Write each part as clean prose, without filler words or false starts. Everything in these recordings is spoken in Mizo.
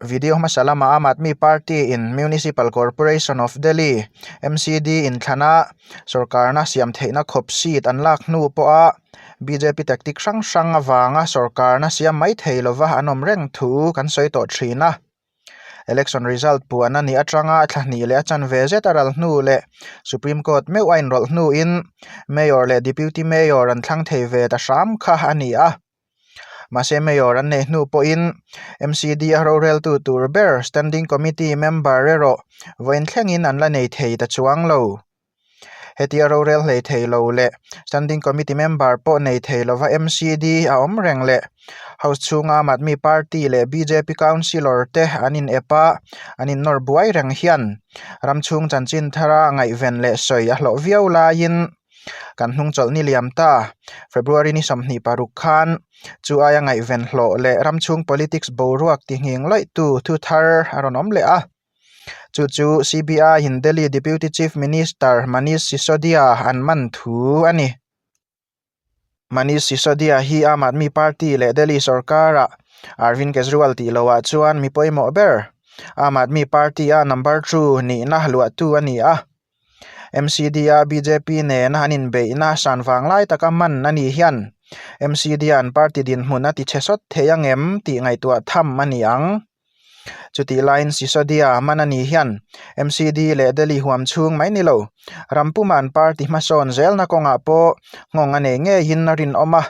Video hmasa lama Aam Aadmi Party in Municipal Corporation of Delhi, MCD, inthlana sorkarna siam theihna khawp seat an lak hnu pawha bjp tactic hrang hrang avanga sorkarna siam mai thei lova an awm reng thu kan sawi tawh thin a. Election result puan a nih atanga thla hnih leh a chanve zet a ral hnu leh Supreme Court meuh a inrawlh hnuin Mayor leh Deputy Mayor an thlang thei ve ta hram kha a ni a. Mahse Mayor an neih hnu pawhin MCD a roreltu tur ber Standing Committee member erawh vawiin thlengin an la nei thei ta chuang lo. Hetia rorel hlei thei lo leh Standing Committee member pawh nei thei lova MCD a awm reng leh House chhunga Aam Aadmi Party leh bjp Councillor te an in ep a, an in nawr buai reng hian ram chhung chanchin thara ngaihven leh sawi a hlawh viau laiin Kan hnung chawlh ni liam ta, February ni 26 khan chu aia ngaihven hlawh leh ram chhung politics boruak ti nghing lawihtu thu thar a rawn awm leh a. Chu chu CBI in Delhi Deputy Chief Minister Manish Sisodia an man thu a ni. Manish Sisodia hi Aam Aadmi Party leh Delhi sorkara Arvind Kejriwal tih loah chuan mi pawimawh ber Aam Aadmi Party-a number two nihna luahtu a ni a. MCD-a bjp nena an inbeihna san vang lai taka man a nih hian MCD-a an party dinhmun a ti chhe sawt thei ang em tih ngaihtuah tham a ni ang. Chutih laiin Sisodia man a nih hian MCD leh Delhi huam chhung mai ni lo, ram puma an party hmasawn zelna kawngah pawh nghawng a nei ngeiin a rinawm a.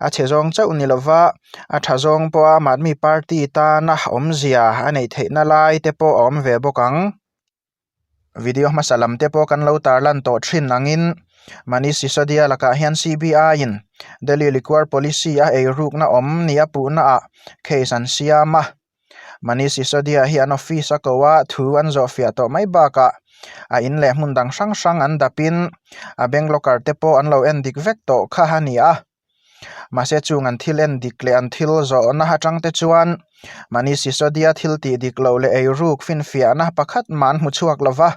A chhe zawng chauh ni lova a tha zawng pawha Aam Aadmi Party tana awmzia a neih theihna lai te pawh a awm ve bawk ang. Video hmasa lam te pawh kan lo tarlan tawh thin angin Manish Sisodia lakah hian CBI in Delhi Liquor Policy a eirukna awm ni a puhna ah case an siam a. Manish Sisodia hi an office a ko a thu an zawh fiah tawh mai bakah a in leh hmun dang hrang hrang an dapin a bank locker te pawh an lo en dik vek tawh kha a ni a. Mahse chung an thil en dik leh an thil zawhna atang te chuan Manish Sisodia thil tih dik loh leh eiruk finfiahna pakhat mah an hmu chhuak lo va.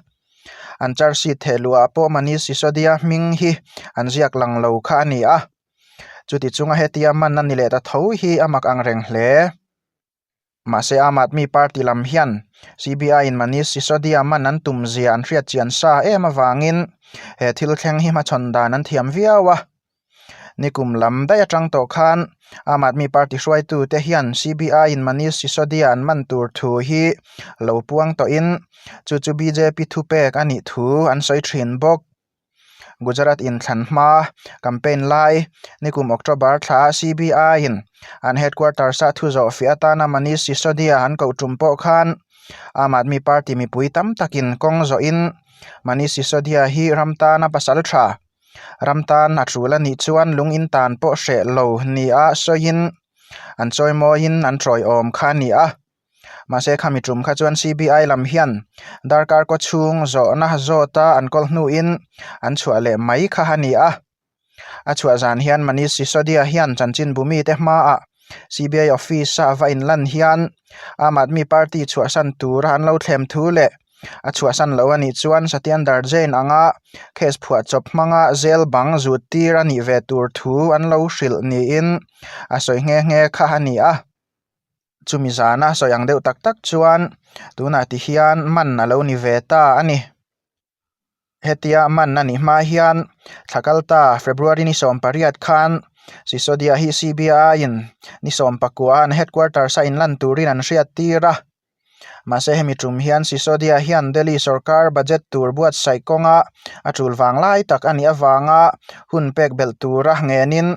An charge sheet theh luhah pawh Manish Sisodia hming hi an ziak lang lo kha a ni a. Chuti chunga hetia man a ni leh ta tho hi a mak ang reng hle. Mahse Aam Aadmi Party lam hian CBI in Manish Sisodia man an tum zia an hriat chian sa em avangin he thil thleng hi hmachhawn dan an thiam viau a. Nikum lam daih atang tawh khan Aam Aadmi Party hruaitute hian CBI in Manish Sisodia an man tur thu hi lo puang tawhin chu chu bjp thupek a nih thu an sawi thin bawk. Gujarat inthlan hma campaign lai nikum October thla a CBI in an headquarters a thu zawh fiah atana Manish Sisodia an koh tum pawh khan Aam Aadmi Party mipui tam takin kawng zawhin Manish Sisodia hi ram tana pasal tha ram tan a tul a nih chuan lung in tan pawh hreh lo nia sawiin an chawimawiin an tawiawm kha a ni a. Mahse khami tum kha chuan CBI lam hian darkar kaw chhung zawhna zawta an kawl hnuin an chhuah leh mai kha a ni a. A chhuah zan hian Manish Sisodia hian chanchinbu mite hmaah CBI office a va inlan hian Aam Aadmi Party chhuahsan tura an lo thlem thu leh a chhuahsan loh a nih chuan Satyendar Jain anga case phuahchawp hmanga jail bang zut tir a nih ve tur thu an lo hrilh niin a sawi nghe nghe kha a ni a. Chumi zana sawi ang deuh tak tak chuan tunah ti hian man a lo ni ve ta a ni. Hetia man a nih hma hian thla kal ta February ni 18 khan Sisodia hi CBI in ni 19 an headquarters a inlan turin an hriat tir a. Mahse hemi tum hian Sisodia hian Delhi sorkar budget tur buatsaih kawnga a tul vang lai tak a nih avanga hun pek belh tura ngenin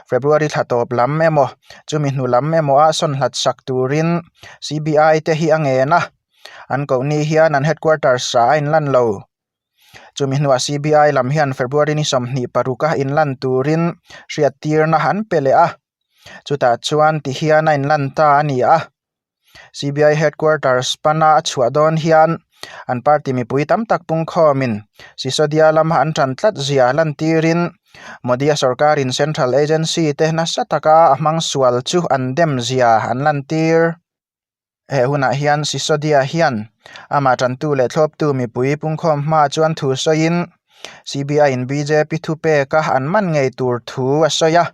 February thla tawp lam emaw chumi hnu lam emaw a sawn hlat sak turin CBI te hi a ngen a, an kohni hian an headquarters ah a inlan lo. Chumi hnuah CBI lam hian February ni 26 a inlan turin hriattirna an pe leh a, chutah chuan tihian a inlan ta a ni a. CBI headquarters pana a chhuah dawn hian an party mipui tam tak pungkhawmin Sisodia lama an tan tlat zia lantirin Modi-a sorkarin central agency te nasa taka a hmang sual chu an dem zia an lantir. He hunah hian Sisodia hian amah tantu leh thlawptu mipui pungkhawm hma chuan thu sawiin CBI in bjp thupeka an man ngei tur thu a sawi a.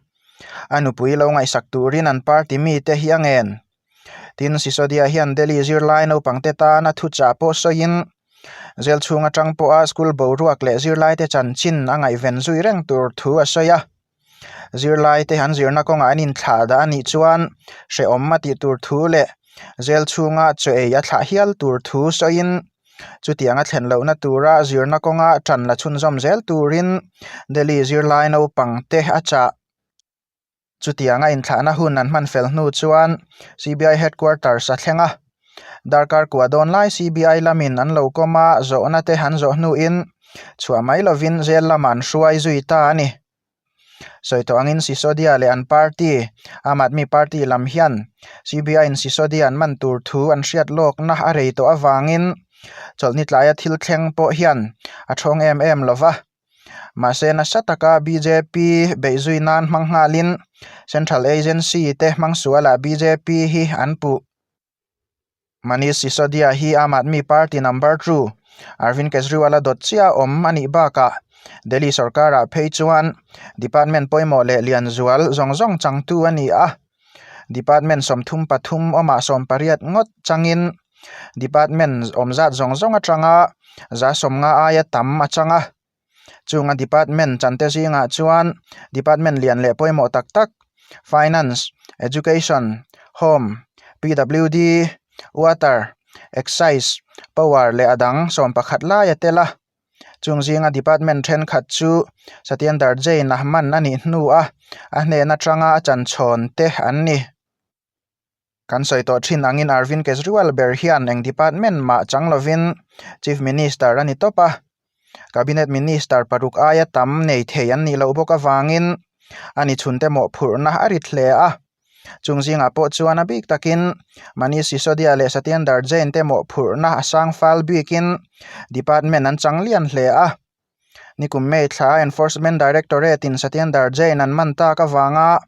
A nupui lo ngaihsak turin an party mite hi a ngen. Tin, Sisodia hian Delhi zirlai naupangte tana thuchah pawh sawiin, Jail chhung atang pawha school boruak leh zirlaite chanchin a ngaihven zui reng tur thu a sawi a. Zirlaite an zirna kawngah an inthlah dah a nih chuan hrehawm a tih tur thu leh jail chhunga chaw ei a thlah hial tur thu sawiin chutiang a thlen lohna tura zirna kawnga tan la chhunzawm zel turin Delhi zirlai naupang te a chah. Chutianga inthlahna hun an hman fel hnu chuan CBI headquarters a thleng a, darkar kua dawn lai CBI lamin an lo kawm a, zawhna te an zawh hnuin chhuah mai lovin jail lamah an hruai zui ta a ni. Sawi tawh angin Sisodia leh an party, Aam Aadmi Party lam hian CBI-in Sisodia an man tur thu an hriat lawkna a rei tawh avangin chawlhni tlaia thil thleng pawh hian a thawng em em lo va. Mahse nasa taka bjp beih zui nan hmang nghalin Central Agency te hmang sualah bjp hi an puh. Manish Sisodia hi Aam Aadmi Party number two Arvind Kejriwal-a dawt chiah awm a nih bakah Delhi sorkarah phei chuan department pawimawh leh lian zual zawng zawng changtu a ni a. Department 33 awmah 18 ngawt changin department awm zat zawng zawng atanga 150 aia tam a chang a. Chunga department chante zingah chuan department lian leh pawimawh tak tak finance, education, home, PWD, water, excise, power leh a dang 11 lai a tel a. Chung zinga department thenkhat chu Satyendar Jain a man a nih hnu a a hnen atanga a chanchhawn te an ni. Kan sawi tawh thin angin Arvind Kejriwal ber hian eng department mah chang lovin Chief Minister a ni tawp a, Cabinet Minister paruk aia tam nei thei an nih loh bawk avangin a ni chhunte mawhphurhna a rit hle a. Chung zingah pawh chuan a bik takin Manish Sisodia leh Satyendar Jain te mawhphurhna a sang fal bikin department an chang lian hle a. Nikum May thla Enforcement Directorate in Satyendar Jain an man tak avanga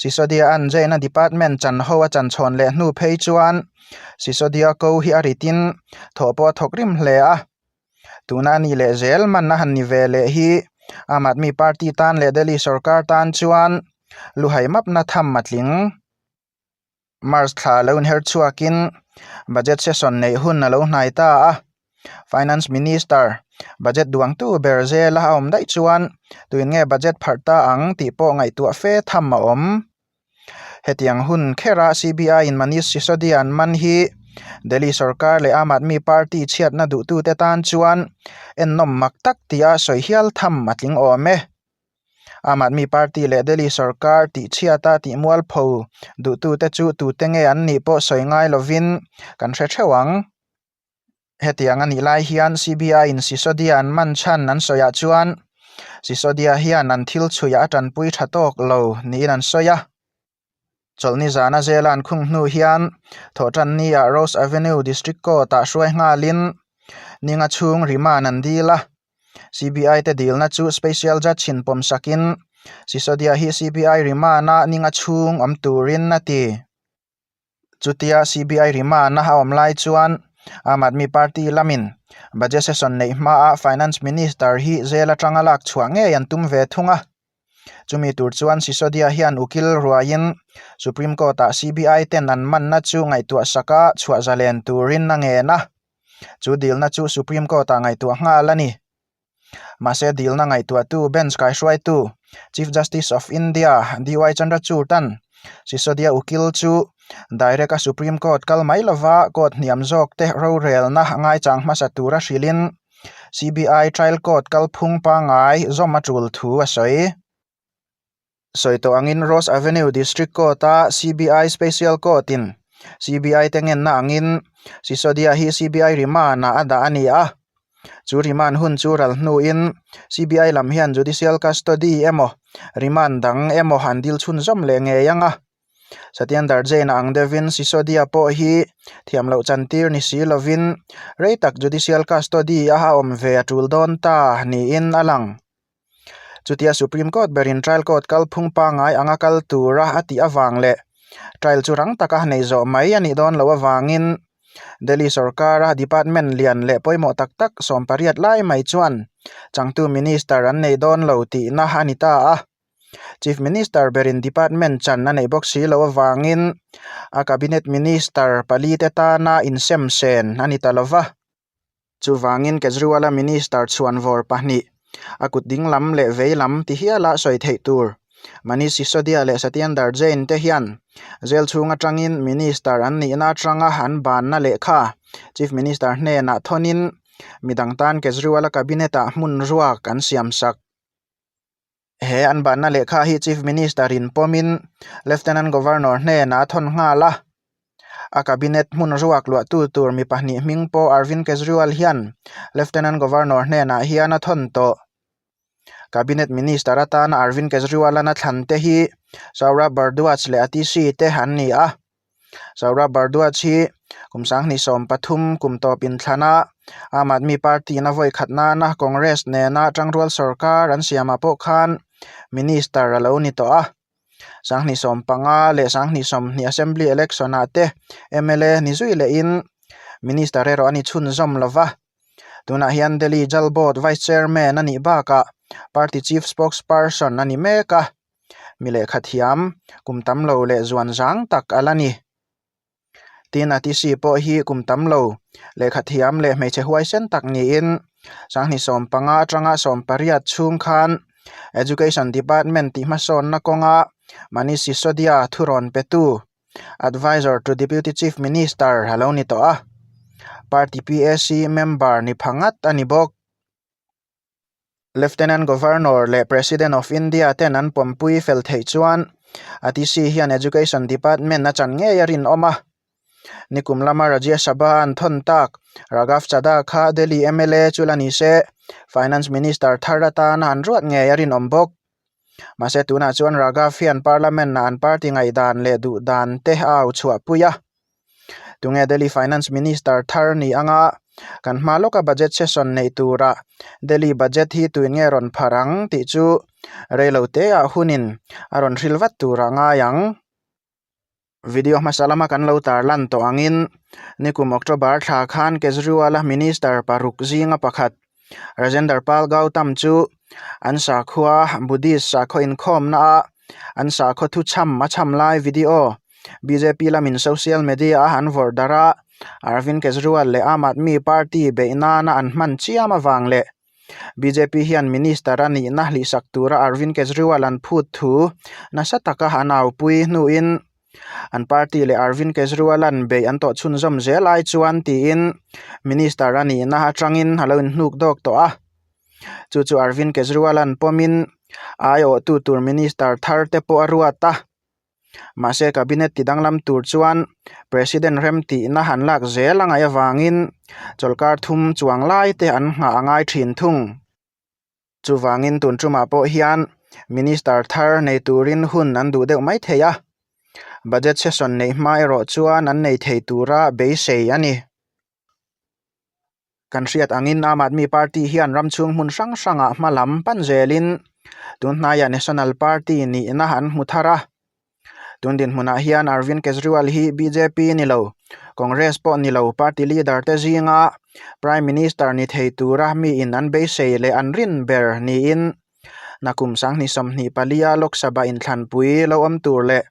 Sisodia an Jain a department chan ho a chan chhawn leh hnu phei chuan Sisodia ko hi a ritin thawh pawh a thawk rim hle a. Tuna a nih leh zel man a han ni ve leh hi Aam Aadmi Party tan leh Delhi sorkar tan chuan luhai mapna tham a tling. March thla lo inher chhuakin budget session neih hun a lo hnai ta a, Finance Minister budget duangtu ber zela a awm daih chuan tuin nge budget pharh ta ang tih pawh ngaihtuah fe tham a awm. Hetiang hun khera CBI in Manish Sisodia an man hi Delhi sorkar leh Aam Aadmi Party chhiatna duhtute tan chuan ennawm mak tak tia sawi hial tham a tling awm e. Aam Aadmi Party leh Delhi sorkar tihchhiata tihmualpho duhtute chu tute nge an nih pawh sawi ngai lovin kan hre theuh ang. Hetiang a nih lai hian CBI in Sisodia an man chhan an sawiah chuan Sisodia hian an thil chhuiah a tanpui tha tawk lo niin an sawi a. Chawlhni zana zela an khung hnu hian Thawhtanni ah Rose Avenue District Court ah hruai nghalin ninga chhung remand an dil a. CBI te dilna chu Special Judge in pawm sakin Sisodia hi CBI remand a ninga chhung awm turin a ti. Chutia CBI remand a awm lai chuan Aam Aadmi Party lamin Budget Session neih hmaa Finance Minister hi jail atanga lak chhuah ngei an tum ve thung a. Chumi tur chuan Sisodia hian ukil ruaiin Supreme Court-ah CBI ten an manna chu ngaihtuah saka chhuah zalen turin a ngen a. Chu dilna chu Supreme Court-ah ngaihtuah nghal a ni. Mahse dilna ngaihtuahtu bench kaihruaitu Chief Justice of India DY Chandrachud-a'n Sisodia ukil chu direct a Supreme Court kal mai lova court hniam zawk te rorelna ngaichang hmasa tura hrilhin CBI trial court kalphung pangngai zawm a tul thu a sawi. Sawi tawh angin Rose Avenue District Court-a CBI Special Court-in CBI te ngenna angin Sisodia hi CBI remand-ah a dah a ni a. Chu remand hun chu ral hnuin CBI lam hian judicial custody emaw remand dang emaw an dil chhunzawm leh ngei ang a. Satyendar Jain-a ang deuhin Sisodia pawh hi thiam loh chantir ni si lovin rei tak judicial custody-a a awm ve a tul dawn ta niin a lang. Chutia Supreme Court berin Trial Court kalphung pangngai anga kal tura a tih avang leh trial chu rang taka nei zawh mai a nih dawn loh avangin Delhi sorkara department lian leh pawimawh tak tak 18 lai mai chuan changtu minister an nei dawn lo tihna a ni ta a. Chief Minister berin department chan a neih bawk si loh avangin a cabinet minister palite tana insem sen a ni ta lo va. Chuvangin Kejriwal-a minister chhuanvawr pahnih, a kut ding lam leh vei lam ti hiala sawi theih tur, Manish Sisodia leh Satyendar Jain te hian jail chhung atangin minister an nihna atanga an banna lehkha Chief Minister hnenah thawnin midang tan Kejriwal-a cabinet-ah hmun ruak an siamsak. He an banna lehkha hi Chief Minister in pawmin Lieutenant Governor hnenah a thawn nghal a. A cabinet hmun ruak luahtu tur mi pahnih hming pawh Arvind Kejriwal hian Lieutenant Governor hnenah hian a thawn tawh. Cabinet Minister atana Arvind Kejriwal-an a thlan te hi Saurabh Bhardwaj leh Atishi te an ni a. Saurabh Bhardwaj hi kum 2013 kum tawp inthlana Aam Aadmi Party-in a vawi khat nana Congress nena tangrual sorkar an siamah pawh khan Minister a lo ni tawh a. 2015 leh 2020 Assembly Election-ah te mla ni zui lehin Minister erawh a ni chhunzawm lo va. Tunah hian Delhi Jal Board Vice Chairman a nih bakah Party Chief Spokesperson a ni mek a. Mi lehkha thiam kum tam lo leh zuan zang tak a la ni. Tin, Atishi pawh hi kum tam lo lehkha thiam leh hmeichhe huaisen tak niin 2015 atanga 18 chhung khan Education Department tih hmasawnna kawnga Manish Sisodia thurawn petu Advisor to Deputy Chief Minister a lo ni tawh a. Party PAC member ni pha ngat a ni bawk. Lieutenant Governor leh President of India ten an pawmpui fel theih chuan Atishi hian Education Department a chan ngei a rinawm a. Nikum lama Rajya Sabha an thawn tak Raghav Chadha kha Delhi mla chu la ni se, Finance Minister thar atana an ruat ngei a rinawm bawk. Mahse tunah chuan Raghav hian Parliament-ah an party ngaihdan leh duhdan te a au chhuahpui a. Tunge Delhi Finance Minister thar ni anga kan hma lawka budget session neih tura Delhi budget hi tuin nge rawn phar ang tih chu reilo teah hunin a rawn hril vat tur a ngai ang. Video hmasa lama kan lo tarlan tawh angin nikum October thla khan Kejriwal-a Minister paruk zinga pakhat Rajendar Pal Gautam chu an sakhua Buddhist sakhaw inkhawmna a an sakhaw thuchham a chham lai video bjp lamin social media a an vawrh darh a, Arvind Kejriwal leh Aam Aadmi Party beih nana an hman chiam avang leh bjp hian minister a nihna hlihsak tura Arvind Kejriwal an phut thu nasa taka an aupui hnuin an party leh Arvind Kejriwal an beih an tawh chhunzawm zel ai chuan tiin minister a nihna atangin a lo inhnuk dawk tawh a. Chu chu Arvind Kejriwal an pawmin aiawhtu tur minister thar te pawh a ruat a. Mahse cabinet ti danglam tur chuan President rem tihna han lak zel a ngaih avangin chawlhkar thum chuang lai te an nghah a ngai thin thung. Chuvangin tun tumah pawh hian Minister thar nei turin hun an duh deuh mai thei a, Budget session neih hma erawh chuan an nei thei tura beisei a ni. Kan hriat angin Aam Aadmi Party hian ram chhung hmun hrang hrangah hma lam pan zelin tun hnaiah National Party nihna an hmu thar a. Tun dinhmunah hian Arvind Kejriwal hi bjp ni lo, Congress pawh ni lo party leader te zinga Prime Minister ni thei tura miin an beisei leh an rin ber niin nakum 2024 a Lok Sabha inthlanpui lo awm tur leh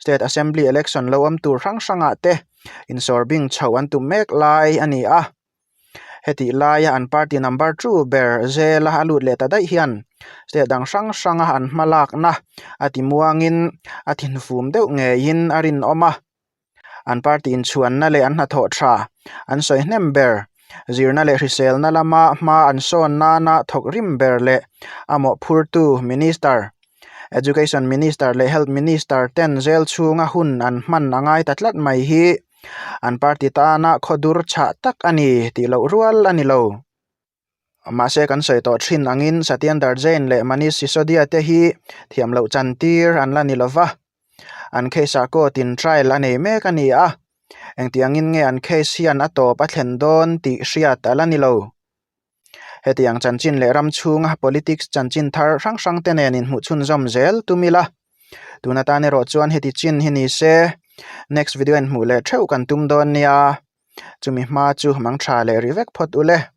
State Assembly election lo awm tur hrang hrangah te insawr bing chhoh an tum mek lai a ni a. Hetih laia an party number two ber zela a lut leh ta daih hian state dang hrang hranga an hma lakna a ti muangin a thinfum deuh ngeiin a rinawm a. An party inchhuanna leh an hnathawh tha an sawi hnem ber, zirna leh hriselna lama hma an sawn nana thawk rim ber leh a mawhphurtu Minister, Education Minister leh Health Minister ten zel chhunga hun an hman a ngai ta tlat mai hi an party tana khawdur chhah tak a ni tih loh rual a ni lo. Mahse kan sawi tawh thin angin Satyendar Jain leh Manish Sisodia te hi thiam loh chan tir an la ni lova, an case ah court in trial a nei mek a ni a, engtiangin nge an case hian a tawp a thlen dawn tih hriat a la ni lo. Hetiang chanchin leh ram chhunga politics chanchin thar hrang hrang te nen inhmuh chhunzawm zel tum ila, tun atan erawh chuan heti chin hi ni se, next video inhmuh leh theuh kan tum dawn nia. Chumi hma chu mang tha leh ri vek phawt ule.